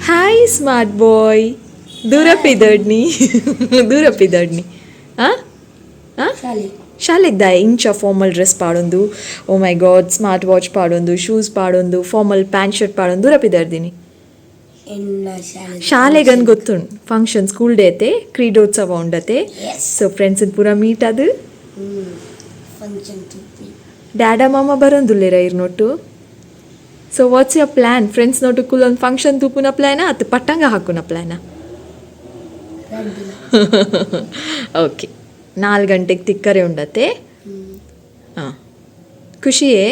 Hi smart boy. ದೂರ ಪಿದಡ್ನಿ, ದೂರ ಪಿದಡ್ನಿ. ಹಾಂ ಹಾಂ, ಶಾಲೆಗ್ ದಾಯ ಇಂಚ ಫಾರ್ಮಲ್ ಡ್ರೆಸ್ ಪಾಡೊಂದು, oh my god, smart watch ಪಾಡೊಂದು, ಶೂಸ್ ಪಾಡೊಂದು, ಫಾರ್ಮಲ್ ಪ್ಯಾಂಟ್ ಶರ್ಟ್ ಪಾಡೊಂದು ದೂರ ಪಿದಡ್ದಿನಿ? ಶಾಲೆಗನ್ ಗೊತ್ತುಂಡು, ಫಂಕ್ಷನ್ ಸ್ಕೂಲ್ ಡೇ ಅತೆ, ಕ್ರೀಡೋತ್ಸವ ಉಂಡತೆ. ಸೊ ಫ್ರೆಂಡ್ಸ್ ಪೂರ ಮೀಟ್ ಅದು. ಡ್ಯಾಡ ಮಾಮ ಬರೋಂದುಲ್ಲೇರ ಇರ್ನೊಟ್ಟು. So what's your plan? Friends ನೋಟು ಕುಲೊಂದು ಫಂಕ್ಷನ್ ತೂಪುನ ಪ್ಲ್ಯಾನಾ ಅತ್ತು ಪಟ್ಟಂಗ ಹಾಕುನ ಪ್ಲ್ಯಾನಾ? ಓಕೆ, 4 ಗಂಟೆಗೆ ತಿಕ್ಕರೆ ಉಂಡತೆ. ಹಾಂ, ಖುಷಿಯೇ?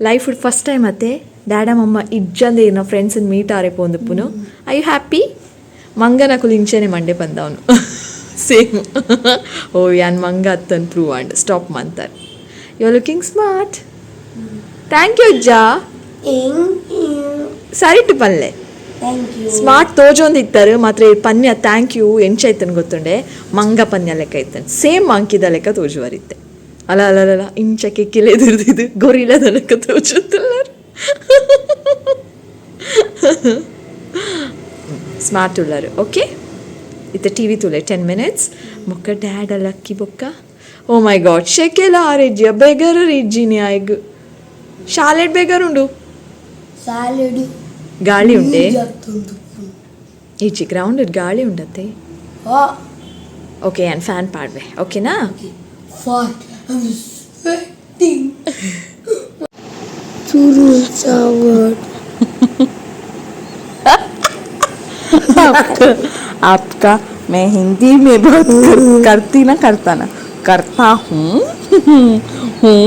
ಲೈಫ್ ಫಸ್ಟ್ ಟೈಮ್ ಅತ್ತೆ ಡ್ಯಾಡ ಮಮ್ಮ ಇಜ್ಜಂದೆ ಇರ್ನ ಫ್ರೆಂಡ್ಸನ್ನ ಮೀಟ್ ಆರೆ ಪೋಂದುಪ್ಪುನು. I you happy? ಮಂಗನ ಕುಲು ಇಂಚೆನೆ ಮಂಡೆ ಬಂದವನು ಸೇಮ್. ಓ ಯಾನ್ ಮಂಗ ಅತ್ತನ್ ಪ್ರೂವ್ ಆಂಡ್ ಸ್ಟಾಪ್ ಮಂತಾರೆ. You are looking smart. Thank you ಅಜ್ಜಾ. ಸರಿಟು ಪಲ್ಲೆ. ಸ್ಮಾರ್ಟ್ ತೋಜೊಂದಿತ್ತಾರೆ ಮಾತ್ರ ಪನ್ಯ thank you ಎಂಚೈತನ್ ಗೊತ್ತುಂಡೆ, ಮಂಗ ಪನ್ಯ ಲೆಕ್ಕ ಇತ್ತನ್, ಸೇಮ್ ಮಂಕಿದ ಲೆಕ್ಕ ತೋಜುವರಿತ್ತೆ. ಅಲ್ಲ ಅಲ್ಲ ಅಲ್ಲ, ಇಂಚ ಕೆಕ್ಕಿಲೆದಿರ್ದಿದ್ದು ಗೊರಿಲ್ಲದ ಲೆಕ್ಕ ತೋಜುತ್ತಲ್ಲಾರ. ಸ್ಮಾರ್ಟ್ ಉಳ್ಳಾರು. ಓಕೆ, ಇತ್ತ ಟಿ ವಿ ತುಲೆ 10 ಮಿನಿಟ್ಸ್. ಬೊಕ್ಕ ಡ್ಯಾಡ ಲಕ್ಕಿ ಬೊಕ್ಕ. ಓ ಮೈ ಗಾಡ್, ಶೆಕೆಲ ಆರೆಜ್ಜಿಯ ಬೇಗರ ಇಜ್ಜಿನಿ ಆಯ್ಗ್ ಶಾಲೆಡ್ ಬೇಗರುಂಡು. ಗಾಳಿ ಉಂಡೆ ಈಚಿ ಗ್ರೌಂಡ್ ಗಾಳಿ ಉಂಡತ್ತೆ. ಓಕೆ, ನಾನು ಫ್ಯಾನ್ ಪಾಡ್ವೆ, ಓಕೆನಾ? आपका मैं हिंदी में बात करती ना, करता ना, करता हूँ हूँ।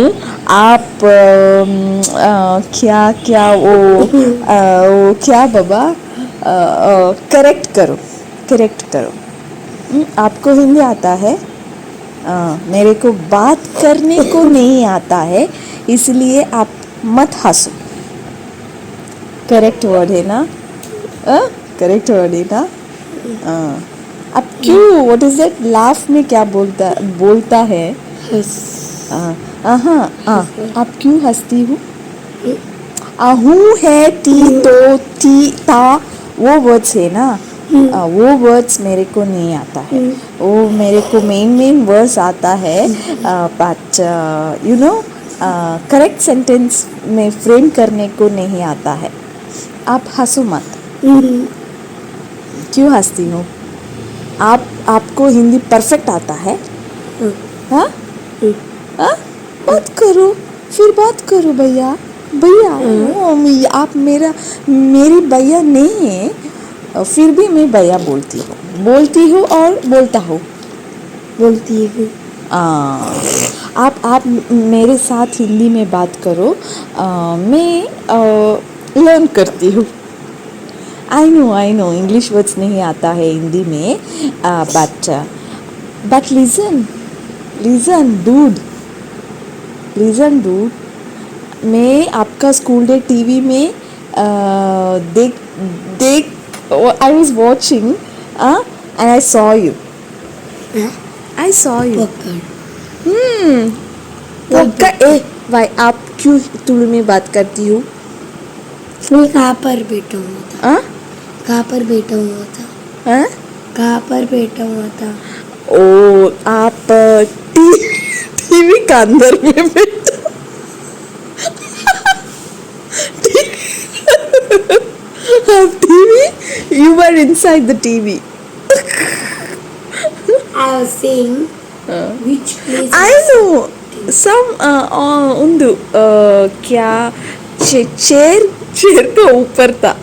आप क्या क्या वो वो क्या बाबा, करेक्ट करो, करेक्ट करो। आपको हिंदी आता है, मेरे को बात करने को नहीं आता है, इसलिए आप मत हंसो। करेक्ट वर्ड है ना? करेक्ट वर्ड है ना? आप क्यों, what is that laugh में क्या बोलता बोलता है? हाँ, आप क्यों हंसती हो? आहू है, टी तो टी ता, वो वर्ड्स है ना, वो वर्ड्स मेरे को नहीं आता है। वो मेरे को मेन मेन वर्ड्स आता है, but you know correct sentence में फ्रेम करने को नहीं आता है। आप हंसो मत। क्यों हंसती हो आप? आपको हिंदी परफेक्ट आता है? हाँ हाँ, बात करो फिर, बात करो भैया। भैया आप मेरा मेरी भैया नहीं है, फिर भी मैं भैया बोलती हूँ, बोलती हूँ और बोलता हूँ। बोलती हूँ। आप मेरे साथ हिंदी में बात करो, मैं लर्न करती हूँ। I know, I know, English words नहीं आता है हिंदी में, but listen, listen dude, listen dude, मैं आपका स्कूल डे टीवी में देख देख, I was watching and I saw you. I saw you. पक्का। ए भाई, आप क्यों तुलु में बात करती हो? मैं कहाँ पर बैठा हुआ था? कहाँ पर बैठा हुआ था? हाँ? कहाँ पर बैठा हुआ था? ओ, आप टीवी का अंदर में बैठा। TV, you were inside the TV. I was saying which place. I know some undu क्या चेयर, चेयर के ऊपर था।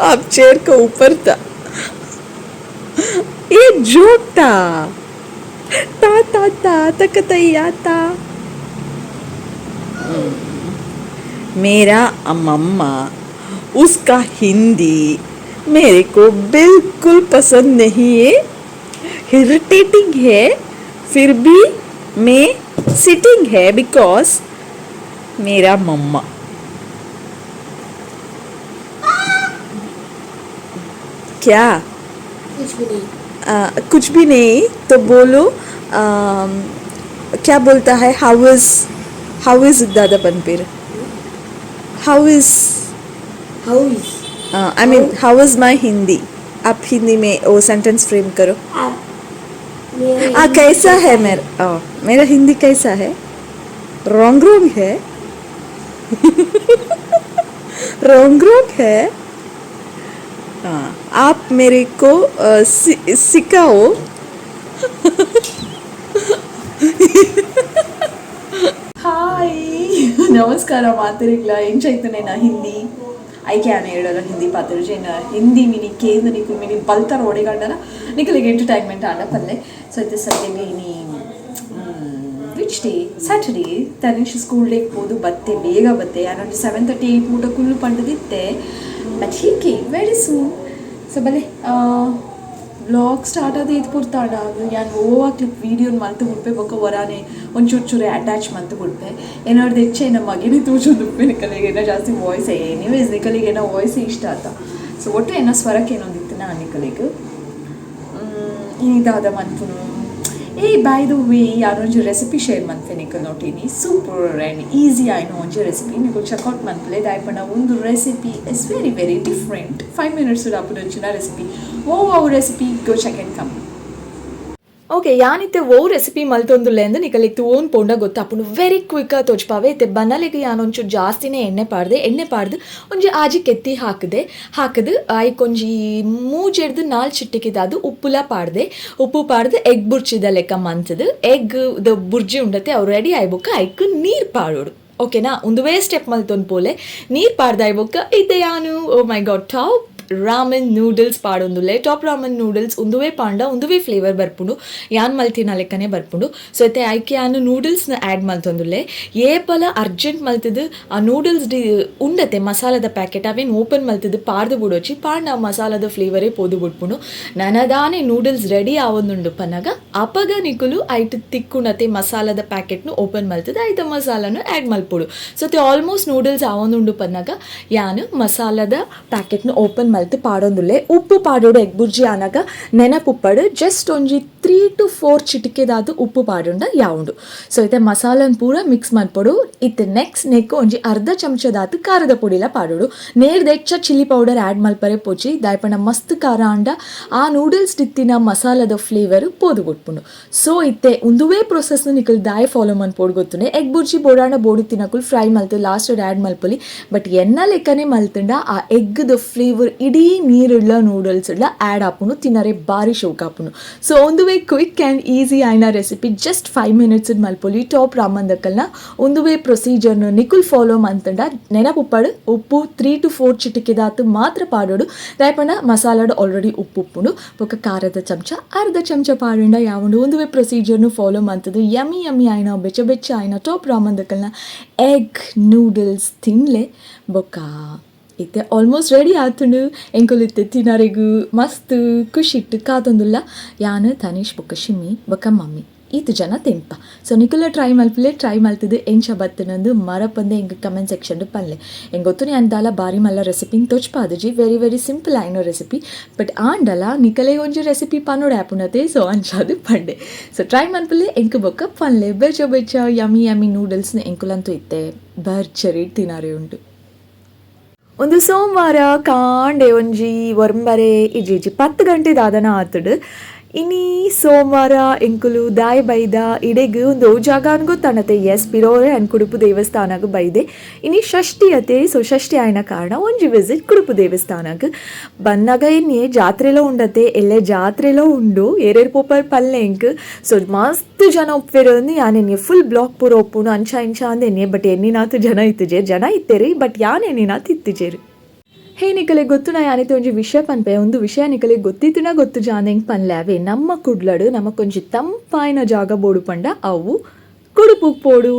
आप चेयर के ऊपर था। ये जोक था। ता ता ता तकतैया ता। मेरा अम्मा, उसका हिंदी मेरे को बिल्कुल पसंद नहीं है, इरिटेटिंग है, फिर भी मैं सिटिंग है because मेरा मम्मा। क्या? कुछ भी नहीं। कुछ भी नहीं तो बोलो, क्या बोलता है? How is, how is दादा पनपेर? How is? How is? I mean, how is my Hindi? आप हिंदी में वो सेंटेंस फ्रेम करो. आप मेरे आ कैसा है मेरा मेरा हिंदी कैसा है? रॉन्ग रॉन्ग है, रॉन्ग रॉन्ग है. हाँ, आप मेरे को सिखाओ. ಹಾಯ್, ನಮಸ್ಕಾರ ಮಾತೆರೆಗ್ಲ. ಎಂಚೈತನೇನ ಹಿಂದಿ ಐಕೆ ಆನೆ ಹೇಳಲ್ಲ ಹಿಂದಿ ಪಾತೆರುಜೆ. ಹಿಂದಿ ಮಿನಿ ಕೇಂದ್ರ ನಿಕು ಮಿನಿ ಬಲ್ತಾರ ಒಡೆಗಂಡಲ ನಿಕಲಿಗೆ ಎಂಟರ್ಟೈನ್ಮೆಂಟ್ ಆಂಡ ಪಲ್ಲೆ. ಸೊ ಇತ್ತೆ ಸದ್ಯಗೆ ಇನಿ which day? Saturday. Tanish school ಡೇಗೆ ಪೋದು ಬತ್ತೆ, ಬೇಗ ಬತ್ತೆ. ಯಾನೊಂಜಿ 7:30 8 ಮುಟ Kullu ಪಂಡದಿತ್ತೆ, but he came very soon. So ಬಲೆ, ವ್ಲಾಗ್ ಸ್ಟಾರ್ಟ್ ಆದ ಇದು ಪುರ್ತಾಂಡ. ಯಾನ್ ಓವಾ ಕ್ಲಿಪ್ ವೀಡಿಯೋನ್ ಮಲ್ತು ಬುಡ್ಪೆ, ಬೊಕ್ಕ ವರಾನೆ ಒಂಚೂರು ಚೂರೆ ಅಟ್ಯಾಚ್ ಮಲ್ತು ಬುಡ್ಪೆ. ಏನಾದ್ರು ಹೆಚ್ಚೆ ನಮ್ಮ ಮಗಿನೇ ತೂಜೊಂದು ನಿಕಲಿಗೆ ಏನೋ ಜಾಸ್ತಿ ವಾಯ್ಸ್. ಎನಿವೇಸ್, ನಿಕಲಿಗೆ ಏನೋ ವಾಯ್ಸ್ ಇಷ್ಟ ಆತ. ಸೊ ಒಟ್ಟು ಏನೋ ಸ್ವರಕ್ಕೆ ಏನೊಂದಿತ್ತು ನಾ ನಿಕಲಿಗೆ ಇದಾದ ಮನ್ಪುನು. ಏ, by the way, ಯಾರೊಂಜಿ recipe share ಮನ್ಪೆ ನಿಕಲ್ ನೋಟಿನಿ. Super and easy ಆಯ್ನು ಒಂಜಿ ರೆಸಿಪಿ. ನಿಕುಲು ಚೆಕ್ಔಟ್ ಮನ್ಪಲೆ. ದಾಯಪಂಡ ಒಂದು recipe is very very different. 5 minutes ಆಪುನಂಚಿನ recipe. ಓ ಅವು recipe, go check and come. Okay, ಯಾನಿತ್ತೆ ಓ ರೆಸಿಪಿ ಮಲ್ತೊಂದುಲ್ಲೆ ಅಂದ್ ನಿಕಲಿಗೆ ತೂವೊಂದು ಪೋಂಡ ಗೊತ್ತಾಪುಂಡು. Very quick ತೋಜ್ಪಾವೆ. ಇತ್ತೆ ಬನ್ನಲೆಗ್ ಯಾನೊಂಚೂರು ಜಾಸ್ತಿನೇ ಎಣ್ಣೆ ಪಾಡ್ದೆ. ಎಣ್ಣೆ ಪಾಡ್ದು ಒಂಜಿ ಆಜಿ ಕೆತ್ತಿ ಹಾಕಿದೆ. ಹಾಕದು ಐಕೊಂಜಿ ಮೂಜೆಡ್ದು ನಾಲ್ ಚಿಟಿಕೆದಾದ್ ಉಪ್ಪುಲ ಪಾಡ್ದೆ. ಉಪ್ಪು ಪಾಡ್ದು ಎಗ್ ಬುರ್ಚಿದ ಲೆಕ್ಕ ಮಂತದು, ಎಗ್ ದ ಬುರ್ಜಿ ಉಂಡತೆ, ಅವು ರೆಡಿ ಆಯ್ಬೊಕ್ಕ ಐಕ್ ನೀರು ಪಾಡೋಡು, ಓಕೆನಾ? ಉಂದುವೇ ಸ್ಟೆಪ್ ಮಲ್ತೊಂದು ಪೋಲೆ. ನೀರು ಪಾಡ್ದಾಯ್ ಬೊಕ್ಕ ಇತ್ತೆ ಯಾನು, oh my God, Top Ramen noodles ಪಾಡೊಂದುಲ್ಲೆ. Top Raman noodles ಉಂದುವೇ ಪಾಂಡ ಉಂದುವೇ ಫ್ಲೇವರ್ ಬರ್ಪುಂಡು, ಯಾನ್ ಮಲ್ತಿನ ಲೆಕ್ಕನೆ ಬರ್ಪುಂಡು. ಸೊ ಇತ್ತೆ ಐಕೆ ಯಾನು ನೂಡಲ್ಸ್ನ ಆ್ಯಡ್ ಮಲ್ತೊಂದುಲ್ಲೆ. ಏಪಲ ಅರ್ಜೆಂಟ್ ಮಲ್ತದು ಆ ನೂಡಲ್ಸ್ ಡಿ ಉಂಡತೆ ಮಸಾಲದ ಪ್ಯಾಕೆಟ್, ಅವೇನು ಓಪನ್ ಮಲ್ತದು ಪಾಡ್ದು ಬುಡೋಚಿ. ಪಾಂಡ ಆ ಮಸಾಲದ ಫ್ಲೇವರೇ ಪೋದು ಬುಡ್ಪುಂಡು. ನನದಾನೆ ನೂಡಲ್ಸ್ ರೆಡಿ ಆವೊಂದುಂಡು ಪನ್ನಗ ಅಪಗ ನಿಕುಲು ಐಟ್ ತಿಕ್ಕುನತೆ ಮಸಾಲದ ಪ್ಯಾಕೆಟ್ನು ಓಪನ್ ಮಲ್ತದು ಐತ ಮಸಾಲನು ಆ್ಯಡ್ ಮಲ್ಪೊಡು. ಸೊ ते ಆಲ್ಮೋಸ್ಟ್ ನೂಡಲ್ಸ್ ಆವೊಂದುಂಡು ಪನ್ನಗ ಯಾನು ಮಸಾಲದ ಪ್ಯಾಕೆಟ್ನು ಓಪನ್ ಮಲ್ತು ಪಾಡೊಂದುಲ್ಲೆ. ಉಪ್ಪು ಪಾಡೋಡು. ಎಗ್ ಬುರ್ಜಿ ಆನಗ ನೆನಪುಪ್ಪಡು, ಜಸ್ಟ್ ಒಂಜಿ 3 ಟು 4 ಚಿಟಿಕೆದಾದ್ ಉಪ್ಪು ಪಾಡುಂಡ ಯಾವುಂಡು. ಸೊ ಇತ್ತೆ ಮಸಾಲನ್ ಪೂರ ಮಿಕ್ಸ್ ಮಲ್ಪೊಡು. ಇತ್ತೆ ನೆಕ್ಸ್ಟ್ ನೆಕ್ ಒಂಜಿ ಅರ್ಧ ಚಮಚದಾತ್ ಖಾರದ ಪೊಡಿಲ ಪಾಡೋಡು. ನೇರ್ದ ಹೆಚ್ಚ chilli powder add ಮಲ್ಪರೆ ಪೋಚಿ. ದಾಯಪಂಡ ಮಸ್ತ್ ಖಾರ ಆಂಡ ಆ ನೂಡಲ್ಸ್ ಇತ್ತಿನ ಮಸಾಲದ ಫ್ಲೇವರ್ ಪೋದು ಬುಡ್ಪುಂಡು. ಸೊ ಇತ್ತೆ ಉಂದುವೇ ಪ್ರೊಸೆಸ್ ನಿಕಲ್ ದಾಯ ಫಾಲೋ ಮನ್ಪೊಡು ಗೊತ್ತುಂಡೆ. ಎಗ್ ಬುರ್ಜಿ ಬೋಡಾಂಡ ಬೋಡಿ ತಿನಕುಲ್ ಫ್ರೈ ಮಲ್ತು ಲಾಸ್ಟ್ ಆ್ಯಡ್ ಮಲ್ಪೊಲಿ. ಬಟ್ ಎನ್ನ ಲೆಕ್ಕನೆ ಮಲ್ತುಂಡ ಆ ಎಗ್ದ ಫ್ಲೇವರ್ ಇಡೀ ನೀರುಳ್ಳ ನೂಡಲ್ಸ್ ಉಳ್ಳ ಆ್ಯಡ್ ಆಪುಂಡು, ತಿನ್ನರೆ ಬಾರಿ ಶೋಕ್ ಆಪುಂಡು. ಸೊ ಒಂದುವೇ quick and easy ಆಯ್ನ recipe. Just 5 minutes ಮಲ್ಪೊಲಿ. Top Raman ದಕ್ಕಲ್ನ ಒಂದುವೇ ಪ್ರೊಸೀಜರ್ನು ನಿಕುಲ್ ಫಾಲೋ ಮಂತಂಡ ನೆನಪುಪ್ಪಡು, ಉಪ್ಪು 3 ಟು 4 ಚಿಟಿಕೆದಾತು ಮಾತ್ರ ಪಾಡೋಡು. ದಾಯಪಂಡ ಮಸಾಲಾಡು ಆಲ್ರೆಡಿ ಉಪ್ಪು ಉಪ್ಪುಂಡು. ಬೊಕ್ಕ ಖಾರದ ಚಮಚ ಅರ್ಧ ಚಮಚ ಪಾಡುಂಡ ಯಾವುಂಡು. ಒಂದುವೇ ಪ್ರೊಸೀಜರ್ನು ಫಾಲೋ ಮಂತದು ಯಮ್ಮಿ ಯಮ್ಮಿ ಆಯ್ನ, ಬೆಚ್ಚ ಬೆಚ್ಚ ಆಯ್ನ ಟಾಪ್ ರಾಮನ್ ದಕ್ಕಲ್ನ ಎಗ್ ನೂಡಲ್ಸ್ ತಿನ್ಲೆ. ಬೊಕ್ಕ ಇತ್ತೆ ಆಲ್ಮೋಸ್ಟ್ ರೆಡಿ ಆತುಂಡು. ಎಂಕುಲು ಇತ್ತೆ ತಿನರೆಗು ಮಸ್ತ್ ಖುಷಿಟ್ಟು ಕಾತೊಂದುಲ್ಲ. ಯಾನು, ತನೀಶ್, ಬೊಕ್ಕ ಶಿಮ್ಮಿ, ಬೊಕ್ಕ ಮಮ್ಮಿ, ಈತ್ ಜನ ತಿನ್ಪ. ಸೊ ನಿಕುಲ ಟ್ರೈ ಮಲ್ಪುಲೆ. ಟ್ರೈ ಮಲ್ತದು ಎಂಚ ಬತ್ತನಂದು ಮರಪಂದೆ ಎಂಕ್ ಕಮೆಂಟ್ ಸೆಕ್ಷನ್ ಪನ್ಲೆ. ಎಂಕ್ ಗೊತ್ತು, ಯಾನ್ ದಾಲ ಬಾರಿ ಮಲ್ಲ ರೆಸಿಪಿನ್ ತೋಚ್ಪಾದುಜಿ. Very very simple ಆಯ್ನೋ recipe. But ಆಂಡಲ ನಿಕಲೆ ಒಂಜಿ ರೆಸಿಪಿ ಪನ್ನೊಡೆ ಆಪುನತೆ, ಸೊ ಅಂಚಾದು ಪಂಡೆ. ಸೊ ಟ್ರೈ ಮನ್ಪುಲೆ, ಎಂಕ್ ಬೊಕ್ಕ ಪನ್ಲೆ. ಬೆಚ್ಚ ಬೆಚ್ಚ ಯಮ್ಮಿ ಯಮ್ಮಿ ನೂಡಲ್ಸ್ನ ಎಂಕುಲಂತೂ ಇತ್ತೆ ಭರ್ಜರಿ ತಿನಾರೆ ಉಂಟು. ಒಂದು ಸೋಮವಾರ ಕಾಂಡೆ ಒಂಜಿ ಒರ್ಂಬರೆ, ಇಜ್ಜಿ ಇಜ್ಜಿ, 10 ಗಂಟೆ ದಾದನ ಆತುಡು. ಇನಿ ಸೋಮವಾರ ಎಂಕುಲು ದಾಯ್ ಬೈದ ಇಡೆಗ್ ಒಂದು ಜಾಗ ಅನ್ ಗೊತ್ತಾಣತೆ. ಎಸ್, ಪಿರೋರೆ ಅನ್ ಕುಡುಪು ದೇವಸ್ಥಾನಗ್ ಬೈದೆ. ಇನಿ ಷಷ್ಠಿ ಅತೆ. ಸೊ ಷಷ್ಠಿ ಆಯ್ನ ಕಾರಣ ಒಂಜಿ ವಿಸಿಟ್ ಕುಡುಪು ದೇವಸ್ಥಾನಗ್ ಬನ್ನಗ ಎನ್ನೆ ಜಾತ್ರೆಲ ಉಂಡತೆ. ಎಲ್ಲೆ ಜಾತ್ರೆಲ ಉಂಡು. ಏರೇರ್ ಪೋಪರ್ ಪಲ್ಲೆ ಎಂಕ್. ಸೊ ಮಸ್ತ್ ಜನ ಒಪ್ಪೆರ್ ಅಂದ್ ಯಾನ್ ಎನ್ನೆ ಫುಲ್ ಬ್ಲಾಕ್ ಪೂರ ಒಪ್ಪುಂಡು ಅಂಚ ಇಂಚ ಅಂದ್ ಎನ್ನೆ. ಬಟ್ ಎನ್ನಿನಾತ್ ಜನ ಇತ್ತುಜೆರ್. ಜನ ಇತ್ತೆರಿ, ಬಟ್ ಯಾನ್ ಎನ್ನಿನಾತ್ ಇತ್ತುಜೆರ್. ಹೇ, ನಿಕಲೆ ಗೊತ್ತು ನಾ ಯಾನಿತೆ ಒಂಜಿ ವಿಷಯ ಪನ್ಪೆ. ಒಂದು ವಿಷಯ ನಿಕಲೆ ಗೊತ್ತಿತ್ತುನ ಗೊತ್ತು ಜಾನೆಂಗ್ ಪನ್ಲೆ. ಅವೇ ನಮ್ಮ ಕುಡ್ಲಡು ನಮಕೊಂಜಿ ತಂಪಾಯಿನ ಜಾಗ ಬೋಡು ಪಂಡ ಅವು ಕುಡುಪುಗ್ ಪೋಡು.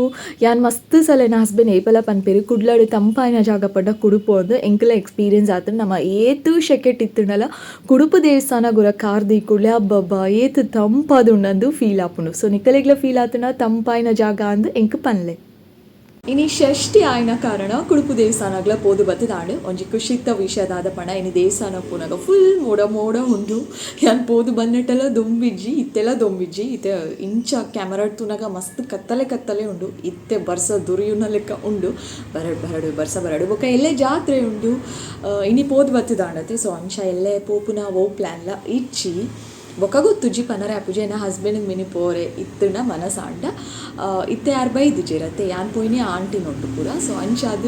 ಯಾನ್ ಮಸ್ತ್ ಸಲ ಎನ್ನ ಹಸ್ಬೆಂಡ್ ಏಪಲ ಪನ್ಪೆರು, ಕುಡ್ಲಡು ತಂಪಾಯಿನ ಜಾಗ ಪಂಡ ಕುಡುಪು ಅಂದ್. ಎಂಕಲ ಎಕ್ಸ್ಪೀರಿಯನ್ಸ್ ಆತುಂಡು. ನಮ್ಮ ಏತ್ ಶೆಕೆಟ್ ಇತ್ತುಂಡಲ ಕುಡುಪು ದೇವಸ್ಥಾನ ಗುರ ಕಾರ್ ದೀಕುಡ್ಲೆ ಅಬ್ಬಬ್ಬ ಏತ್ ತಂಪಾದ್ ಉಂಡಂದು ಫೀಲ್ ಆಪುಂಡು. ಸೊ ನಿಕಲೆಗ್ಲ ಫೀಲ್ ಆತುಂಡ ತಂಪಾಯಿನ ಜಾಗ ಅಂದ್ ಎಂಕ್ ಪನ್ಲೆ. ಇನಿ ಷಷ್ಠಿ ಆಯಿನ ಕಾರಣ ಕುಡುಪು ದೇವಸ್ಥಾನಗ್ಲ ಪೋದು ಬತ್ತದಾಂಡ್. ಒಂಜಿ ಖುಷಿತ್ತ ವಿಷಯ ದಾದ ಪಂಡ ಇನಿ ದೇವಸ್ಥಾನ ಪೋನಗ ಫುಲ್ ಮೋಡ ಮೋಡ ಉಂಡು. ಯಾನ್ ಪೋದು ಬನ್ನಟಲ ದೊಂಬಿಜ್ಜಿ, ಇತ್ತೆಲ ದೊಂಬಿಜ್ಜಿ. ಇತ್ತೆ ಇಂಚ ಕ್ಯಾಮರಾ ತೂನಗ ಮಸ್ತ್ ಕತ್ತಲೆ ಕತ್ತಲೆ ಉಂಡು. ಇತ್ತೆ ಬರ್ಸ ದುರಿಯುನ ಲೆಕ್ಕ ಉಂಡು. ಬರಡ್ ಬರಡು ಬರ್ಸ ಬರಡು. ಬೊಕ ಎಲ್ಲೆ ಜಾತ್ರೆ ಉಂಡು. ಇನಿ ಪೋದು ಬತ್ತದಾಂಡತೆ. ಸೊ ಅಂಚ ಎಲ್ಲೆ ಪೋಪುನ ಓ ಪ್ಲಾನ್ಲ ಇಜ್ಜಿ. ಬೊಕ ಗೊತ್ತುಜ್ಜಿ ಪನರೆ ಆಪುಜಿ. ಎನ್ನ ಹಸ್ಬೆಂಡ್ ಮಿನಿ ಪೋರೆ ಇತ್ತುಂಡ ಮನಸಾಂಡ. ಇತ್ತೆ ಯಾರ್ ಬೈದಿಜೆರ್ ಅತ್ತೆ. ಯಾನ್ ಪೋಯಿನಿ ಆಂಟಿ ನೊಟ್ಟು ಪೂರ. ಸೊ ಅಂಚಾದ್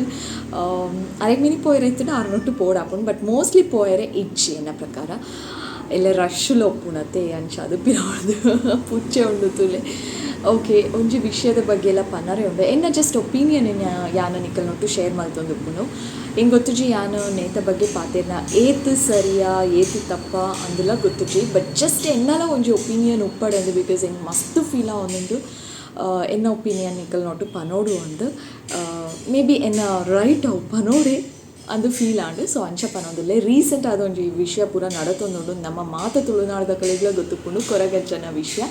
ಅರೆಗ್ mini ಪೋಯೆರೆ ಇತ್ತುಂಡ R nut ಪೋಡಾಪುಂಡು. But mostly ಪೋಯೆರೆ ಇಜ್ಜಿ ಎನ್ನ ಪ್ರಕಾರ. ಎಲ್ಲ ರಶ್ ಒಪ್ಪುನತೆ ಅಂಚಾದ್ ಪಿರವೊಡ್ದು ಪುಚ್ಚೆ ಉಂಡು ತೂಲೆ. ಓಕೆ, ಒಂಜಿ ವಿಷಯದ ಬಗ್ಗೆ ಎಲ್ಲ ಪನರೆ ಉಂಡು. ಎನ್ನ ಜಸ್ಟ್ ಒಪಿನಿಯನ್ ಯಾನ್ ನಿಕಲ್ ನೊಟ್ಟು ಶೇರ್ ಮಲ್ತೊಂದುಪ್ಪುನು. ಎಂಕ್ ಗೊತ್ತುಜಿ ಯಾನ್ ನೇತ ಬಗ್ಗೆ ಪಾತೆರ್ನ ಏತ್ ಸರಿಯಾ ಏತ್ ತಪ್ಪ ಅಂದುಲ ಗೊತ್ತುಜಿ. ಬಟ್ ಜಸ್ಟ್ ಎನ್ನಲ ಒಂಜಿ ಒಪಿನಿಯನ್ ಉಪ್ಪಡಂದು, because ಎಂಕ್ ಮಸ್ತ್ ಫೀಲ್ ಆವೊಂದುಂಡು. ಎನ್ನ ಒಪಿನಿಯನ್ ನಿಕಲ್ ನೊಟ್ಟು ಪನೋಡು ಅಂದ್. ಮೇ ಬಿ ಎನ್ನ ರೈಟ್ ಅವು ಪನೋಡೆ ಅಂದ್ ಫೀಲ್ ಆಂಡ್. ಸೊ ಅಂಚ ಪನೊಂದುಲ್ಲೆ. ರೀಸೆಂಟ್ ಆದ ಒಂಜಿ ವಿಷಯ ಪೂರ ನಡತೊಂದುಂಡು. ನಮ್ಮ ಮಾತ ತುಳುನಾಡ್ದಕಲೆಗ್ಲ ಗೊತ್ತುಪ್ಪುಂಡು ಕೊರಗಜ್ಜನ ವಿಷಯ.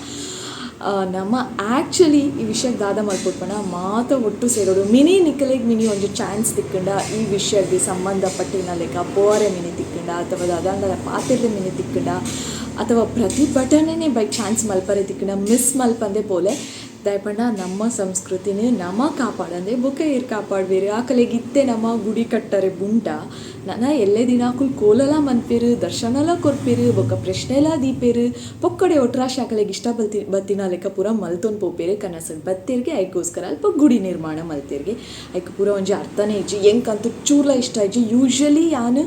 ನಮ್ಮ ಆ್ಯಕ್ಚುಲಿ ಈ ವಿಷಯಕ್ಕೆ ದಾದ ಮಲ್ಪೊಡು ಪಂಡ ಮಾತ ಒಟ್ಟು ಸೇರೋಡು. ಮಿನಿ ನಿಕಲೆಗ್ ಮಿನಿ ಒಂಜಿ ಚಾನ್ಸ್ ತಿಕ್ಕಂಡ ಈ ವಿಷಯಕ್ಕೆ ಸಂಬಂಧಪಟ್ಟಿನ ಲೆಕ್ಕ ಪೋರೆ ಮಿನಿ ತಿಕ್ಕಂಡ ಅಥವಾ ದಾದಾಂಡಲ ಪಾತೆರ್ರೆ ಮಿನಿ ತಿಕ್ಕಂಡ ಅಥವಾ ಪ್ರತಿಭಟನೆ ಬೈ ಚಾನ್ಸ್ ಮಲ್ಪರೆ ತಿಕ್ಕಂಡ ಮಿಸ್ ಮಲ್ಪಂದೆ ಪೋಲೆ. ದಾಯೆಪಂಡ ನಮ್ಮ ಸಂಸ್ಕೃತಿನ ನಮ ಕಾಪಾಡಂದೆ ಬೊಕ ಏರ್ ಕಾಪಾಡ್ವೇರು. ಆಕಲೆಗ್ ಇತ್ತೆ ನಮ್ಮ ಗುಡಿ ಕಟ್ಟರೆ ಬುಂಟ ನನ ಎಲ್ಲೆ ದಿನ ಅಕುಲು ಕೋಲಲ ಮನ್ಪೆರು, ದರ್ಶನಲ ಕೊರ್ಪೆರು, ಬೊಕ ಪ್ರಶ್ನೆಲ ದೀಪೆರು. ಪೊಕ್ಕಡೆ ಒಟ್ರಾಶಿ ಆಕಲೆಗ್ ಇಷ್ಟ ಬತ್ತಿನ ಲೆಕ್ಕ ಪೂರ ಮಲ್ತೊಂದು ಪೋಪೆರು. ಕನಸಡ್ ಬತ್ತೆರ್ಗೆ ಐಕೋಸ್ಕರ ಅಲ್ಪ ಗುಡಿ ನಿರ್ಮಾಣ ಮಲ್ತೆರ್ಗೆ. ಐಕ್ ಪೂರ ಒಂಜಿ ಅರ್ಥನೇ ಇಜ್ಜಿ. ಎಂಕಂತೂ ಚೂರ್ಲ ಇಷ್ಟ ಇಜ್ಜಿ. ಯೂಶ್ವಲಿ ಯಾನ್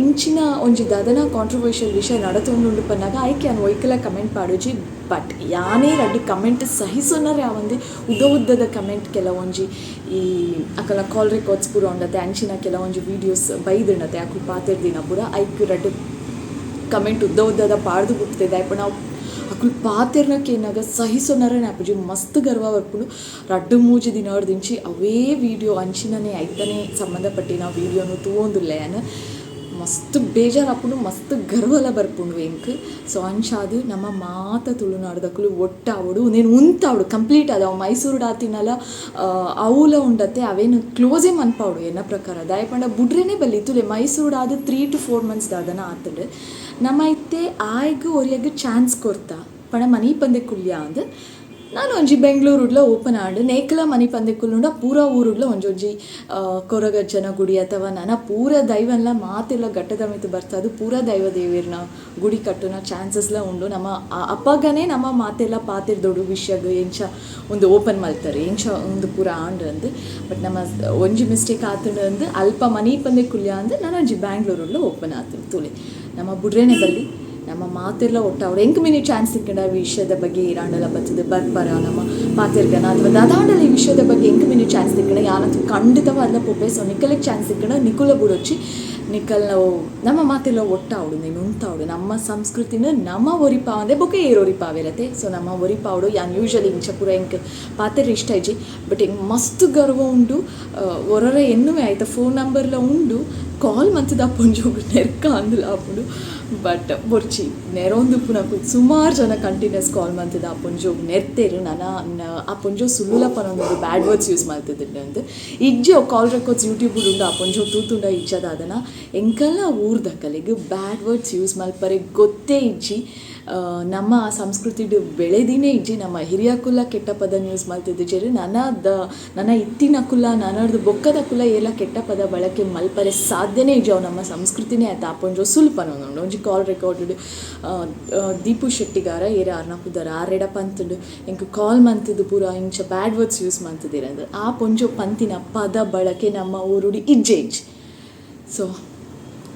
ಇಂಚಿನ ಒಂಜಿ ದಾದನ ಕಾಂಟ್ರವರ್ಷಿಯಲ್ ವಿಷಯ ನಡತೊಂದುಂಡು ಪನ್ನಾಗ ಐಕ್ ಯಾನ್ ಒಯ್ಕಲ ಕಮೆಂಟ್ ಪಾಡುಜಿ. ಬಟ್ ಯಾನೇ ರಡ್ಡ್ ಕಮೆಂಟ್ ಸಹಿಸೊನರೆ ಆವಂದೆ ಉದ್ದ ಉದ್ದದ ಕಮೆಂಟ್ ಕೆಲವೊಂಜಿ ಈ ಅಕಲ್ನ ಕಾಲ್ ರೆಕಾರ್ಡ್ಸ್ ಪೂರ ಉಂಡತೆ ಅಂಚಿನ ಕೆಲವೊಂಜಿ ವೀಡಿಯೋಸ್ ಬೈದುಂಡತೆ ಅಕುಲು ಪಾತೆರ್ದಿನ ಪೂರ ಐಕ್ ರಡ್ಡ್ ಕಮೆಂಟ್ ಉದ್ದ ಉದ್ದದ ಪಾಡ್ದು ಬುಡ್ತೇದೆ. ದಾಯೆ ನಾವು ಅಕುಲು ಪಾತೆರ್ನ ಕೇನಾಗ ಸಹಿಸೊನರೆ ಆಪುಜಿ. ಮಸ್ತ್ ಗರ್ವ ಬರ್ಪುಂಡು. ರಡ್ಡ್ ಮೂಜಿ ದಿನರ್ದಿಂಚಿ ಅವೇ ವೀಡಿಯೋ ಅಂಚಿನನೆ ಐತನೆ ಸಂಬಂಧಪಟ್ಟಿನ ವೀಡಿಯೋನು ತೂವೊಂದುಲ್ಲೆ ಯಾನ್. ಮಸ್ತ್ ಬೇಜಾರಾಪುಂಡು, ಮಸ್ತ್ ಗರ್ವಲ ಬರ್ಪುಂಡು ಎಂಕ್. ಸೊ ಅಂಚಾದ್ ನಮ್ಮ ಮಾತ ತುಳುನಾಡ್ದಕುಲು ಒಟ್ಟಾವೊಡು, ಉಂದೆನ್ ಉಂತಾವೊಡು ಕಂಪ್ಲೀಟ್ ಆದ್. ಅವು ಮೈಸೂರುಡು ಆತಿನಲ ಅವುಲ ಉಂಡತೆ ಅವೇನು ಕ್ಲೋಸೇ ಮನ್ಪಾವೊಡು ಎನ್ನ ಪ್ರಕಾರ. ದಾಯೆ ಪಂಡ ಬುಡ್ರೆನೇ ಬಲ್ಲಿ. ತೂಲೆ ಮೈಸೂರುಡು ಆದ್ 3 to 4 months ದಾದನ ಆತುಂಡು. ನಮ್ಮ ಇತ್ತೆ ಆಯ್ಗ್ ಒರಿಯಗ್ ಚಾನ್ಸ್ ಕೊರ್ತ ಪಂಡ ಮನಿ ಪಂದೆ ಕುಲ್ಯ ಅಂದ್. ನಾನು ಒಂಜಿ ಬೆಂಗಳೂರುಡ್ಲ ಓಪನ್ ಆಂಡ್. ನೇಕಲ ಮನಿ ಪಂದೆ ಕುಲ್ಲುಂಡ ಪೂರ ಊರುಡ್ಲ ಒಂಜೊಂಜಿ ಕೊರಗಜ್ಜನ ಗುಡಿ ಅಥವಾ ನನ ಪೂರ ದೈವನ್ಲ ಮಾತೆಲ್ಲ ಘಟ್ಟದ ಮಿತ್ತ್ ಬರ್ತದು ಪೂರ ದೈವ ದೇವೆರ್ನ ಗುಡಿ ಕಟ್ಟುನ ಚಾನ್ಸಸ್ಲ ಉಂಡು. ನಮ್ಮ ಅಪಗನೆ ನಮ್ಮ ಮಾತೆಲ್ಲ ಪಾತೆರ್ದೊಡು ವಿಷಯಗ್ ಎಂಚ ಒಂದು ಓಪನ್ ಮಲ್ತಾರೆ ಎಂಚ ಒಂದು ಪೂರ ಆಂಡ್ ಅಂದ್. ಬಟ್ ನಮ್ಮ ಒಂಜಿ ಮಿಸ್ಟೇಕ್ ಆತುಂಡು ಅಂದ್ ಅಲ್ಪ ಮನಿ ಪಂದೆ ಕುಲ್ಯ ಅಂದ್ ನಾನು ಒಂಜಿ ಬ್ಯಾಂಗ್ಳೂರುಡ್ಲ ಓಪನ್ ಆತುಂಡು. ತೂಲೆ ನಮ್ಮ ಬುಡ್ರೇನೆ ಬಲ್ಲಿ, ನಮ್ಮ ಮಾತೆರ್ಲ ಒಟ್ಟಾವೊಡು. ಎಂಕ್ ಮಿನಿ ಚಾನ್ಸ್ ತಿಕ್ಕಂಡ ವಿಷಯದ ಬಗ್ಗೆ ಏರಾಂಡಲ ಬತ್ತದ ಬರ್ಪರ ನಮ್ಮ ಪಾತೆರ್ಗನ ಅಥವಾ ದಾದಾಂಡಲ ಈ ವಿಷಯದ ಬಗ್ಗೆ ಎಂಕ್ ಮಿನಿ ಚಾನ್ಸ್ ತಿಕ್ಕಂಡ ಯಾನಂತೂ ಖಂಡಿತವಾದ್ಲ ಪೋಪೆ. ಸೊ ನಿಕಲೆಗ್ ಚಾನ್ಸ್ ತಿಕ್ಕಂಡ ನಿಕುಲ ಬುಡೊಚ್ಚಿ. ನಿಕಲ್ನ ನಮ್ಮ ಮಾತೆಲ್ಲ ಒಟ್ಟಾವೊಡು, ನೀನು ಉಂತಾವೊಡು. ನಮ್ಮ ಸಂಸ್ಕೃತಿನ ನಮ್ಮ ಒರಿಪಾವಂದೆ ಬೊಕ ಏರ್ ಒರಿಪಾವಿರತೆ. ಸೊ ನಮ್ಮ ಒರಿಪಾವೊಡು. ಯಾನ್ ಯೂಶ್ವಲಿ ಇಂಚ ಪೂರ ಎಂಕ್ ಪಾತೆರ್ ಇಷ್ಟ ಇಜ್ಜಿ. ಬಟ್ ಎಂಕ್ ಮಸ್ತ್ ಗರ್ವ ಉಂಡು. ಒರೊರ ಎನ್ನುವೆ ಆಯ್ತ ಫೋನ್ ನಂಬರ್ಲ ಉಂಡು. ಕಾಲ್ ಮಂತುದ ಪೊಂಜೋಗು ನೆರ್ಕ ಅಂದುಲ ಆಪುಂಡು. ಬಟ್ ಬೊರ್ಚಿ ನೆರೊಂದುಪ್ಪುನಕುಲು ಸುಮಾರು ಜನ ಕಂಟಿನ್ಯೂಸ್ ಕಾಲ್ ಮಂತುದ ಆ ಪೊಂಜೋಗು ನೆರ್ತೇರು. ನನ ಆ ಪೊಂಜೋ ಸುಳ್ಳುಲ ಪನೊಂದುಂಡು ಬ್ಯಾಡ್ ವರ್ಡ್ಸ್ ಯೂಸ್ ಮಲ್ತುದುಂಡು ಅಂದ್. ಇಜ್ಜಿ ಅವು ಕಾಲ್ ರೆಕಾರ್ಡ್ಸ್ ಯೂಟ್ಯೂಬ್ ಉಂಡು. ಆ ಪೊಂಜೋ ತೂತುಂಡ ಇಜ್ಜದಾದನ. ಎಂಕಲ್ನ ಊರ್ದಕಲೆಗ್ ಬ್ಯಾಡ್ ವರ್ಡ್ಸ್ ಯೂಸ್ ಮಲ್ಪರೆ ಗೊತ್ತೇ ಇಜ್ಜಿ. ನಮ್ಮ ಸಂಸ್ಕೃತಿಡ್ ಬೆಳೆದಿನೇ ಇಜ್ಜಿ. ನಮ್ಮ ಹಿರಿಯಕುಲ ಕೆಟ್ಟ ಪದ ಯೂಸ್ ಮಲ್ತಿದ್ದಿಜೆರ್. ನನ್ನ ಇತ್ತಿನಕುಲ ನನರ್ದು ಬೊಕ್ಕದಕುಲ ಏರ್ಲ ಕೆಟ್ಟ ಪದ ಬಳಕೆ ಮಲ್ಪರೆ ಸಾಧ್ಯನೇ ಇಜ್ಜಿ. ಅವು ನಮ್ಮ ಸಂಸ್ಕೃತಿನೇ ಆಯ್ತು. ಆ ಪೊಂಜೋ ಸುಳ್ಳು ಪನೊಂದುಂಡು. ಒಂಜಿ ಕಾಲ್ ರೆಕಾರ್ಡೆಡ್ ದೀಪು ಶೆಟ್ಟಿಗಾರ ಏರ್ ಆರ್ನ ಪುದರ್ ಆರೆಡ ಪಂತುಂಡು ಎಂಕ್ ಕಾಲ್ ಮಂತುದು ಪೂರ ಇಂಚ ಬ್ಯಾಡ್ ವರ್ಡ್ಸ್ ಯೂಸ್ ಮಲ್ತಿದ್ದೀರಂದ್. ಆ ಪೊಂಜೋ ಪಂತಿನ ಪದ ಬಳಕೆ ನಮ್ಮ ಊರುಡು ಇಜ್ಜೆ ಇಜ್ಜಿ. ಸೊ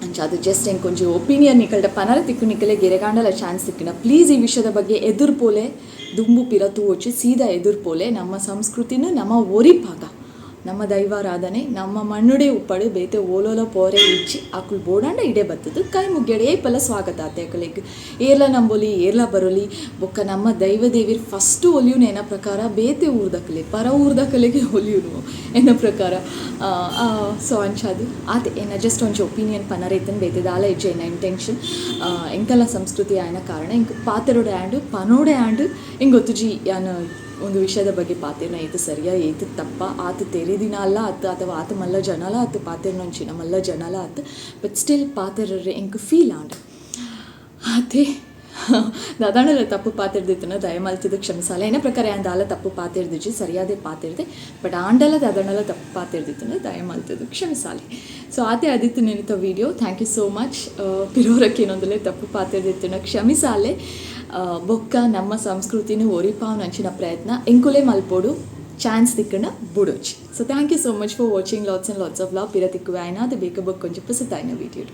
ಅಂಚ ಅದು ಜಸ್ಟ್ ಎಂಕ್ ಒಂಜಿ ಒಪಿನಿಯನ್ ನಿಕಲ್ಡ ಪನರ ತಿಕ್ಕು. ನಿಕಲೆಗ್ ಎರೆಗಾಂಡಲ ಚಾನ್ಸ್ ತಿಕ್ಕಿನ ಪ್ಲೀಸ್ ಈ ವಿಷಯದ ಬಗ್ಗೆ ಎದುರು ಪೋಲೆ, ದುಂಬು ಪಿರ ತೂವೊಚ್ಚಿ ಸೀದಾ ಎದುರು ಪೋಲೆ. ನಮ್ಮ ಸಂಸ್ಕೃತಿನ ನಮ್ಮ ಒರಿಪಾಗ, ನಮ್ಮ ದೈವಾರಾಧನೆ ನಮ್ಮ ಮಣ್ಣುಡೆ ಉಪ್ಪಡು ಬೇತೆ ಓಲೋಲ ಪೋರೆ ಇಜ್ಜಿ. ಅಕುಲು ಬೋಡಾಂಡ ಇಡೆ ಬತ್ತದು ಕೈ ಮುಗ್ಯಡೆ ಏಪಲ ಸ್ವಾಗತ ಆತೆ ಅಕಲೆಗ್. ಏರ್ಲ ನಂಬೊಲಿ ಏರ್ಲ ಬರೊಲಿ. ಬೊಕ್ಕ ನಮ್ಮ ದೈವ ದೇವಿರ್ ಫಸ್ಟ್ ಒಲಿಯುನು ಎನ್ನ ಪ್ರಕಾರ ಬೇತೆ ಊರ್ದಕಲೆ ಪರ ಊರ್ದಕಲೆಗೆ ಒಲಿಯುನು ಎನ್ನ ಪ್ರಕಾರ. ಸೊ ಅಂಚಾದ್ ಆತೆ ಎನ್ನ ಜಸ್ಟ್ ಒಂಜಿ ಒಪಿನಿಯನ್ ಪನರೆ ಇತ್ತನ್. ಬೇತೆ ದಾಲ ಇಜ್ಜಿ ಎನ್ನ ಇಂಟೆನ್ಷನ್. ಎಂಕಲ್ನ ಸಂಸ್ಕೃತಿ ಆಯ್ನ ಕಾರಣ ಎಂಕ್ ಪಾತೆರೊಡೆ ಆಂಡ್ ಪನೋಡೆ ಆಂಡ್. ಎಂಕ್ ಗೊತ್ತುಜಿ ಯಾನ್ ಒಂದು ವಿಷಯದ ಬಗ್ಗೆ ಪಾತೆರ್ನ ಏತ್ ಸರಿಯಾ ಏತ್ ತಪ್ಪ ಆತ್ ತೆರಿದಿನ ಅಲ್ಲ ಅತ್ತು ಅಥವಾ ಆತ್ ಮಲ್ಲ ಜನಲ ಅತ್ತು ಪಾತೆರ್ನಂಚಿನ ಮಲ್ಲ ಜನಲ ಅತ್ತು ಬಟ್ ಸ್ಟಿಲ್ ಪಾತೆರ್ರೆ ಎಂಕ್ ಫೀಲ್ ಆಂಡ್. ಆತೆ ದಾದಾಂಡಲ ತಪ್ಪು ಪಾತೆರ್ದಿತ್ತುಂಡ ದಯಮಲ್ತುದು ಕ್ಷಮಿಸಾಲೆ. ಎನ್ನ ಪ್ರಕಾರ ಯಾನ್ ದಾಲ ತಪ್ಪು ಪಾತೆರ್ದಿಜಿ, ಸರಿಯಾದೆ ಪಾತೆರ್ದೆ. ಬಟ್ ಆಂಡಲ ದಾದಾಂಡಲ ತಪ್ಪು ಪಾತೆರ್ದಿತ್ತುಂಡ ದಯಮಲ್ತುದು ಕ್ಷಮಿಸಾಲೆ. ಸೊ ಆತೆ ಆದಿತ್ತು ನೆನತ video. Thank you so much. ಪಿರೋರಕ್ಕೇನೊಂದುಲೆ ತಪ್ಪು ಪಾತೆರ್ದಿತ್ತುಂಡ ಕ್ಷಮಿಸಾಲೆ. ಬೊಕ್ಕ ನಮ್ಮ ಸಂಸ್ಕೃತಿನ ಒರಿಪಾವುನಂಚಿನ ಪ್ರಯತ್ನ ಎಂಕುಲೆ ಮಲ್ಪೊಡು, chance ತಿಕ್ಕಂಡ ಬುಡೊಚಿ. So thank you so much for watching. Lots and lots of love. ಪಿರ ತಿಕ್ಕುವೆ ಆಯ್ನ ಅದು ಬೇಕ ಬೊಕ್ಕ ಒಂಜಿ ಪೊಸತಾಯಿನ ವೀಡಿಯೋ.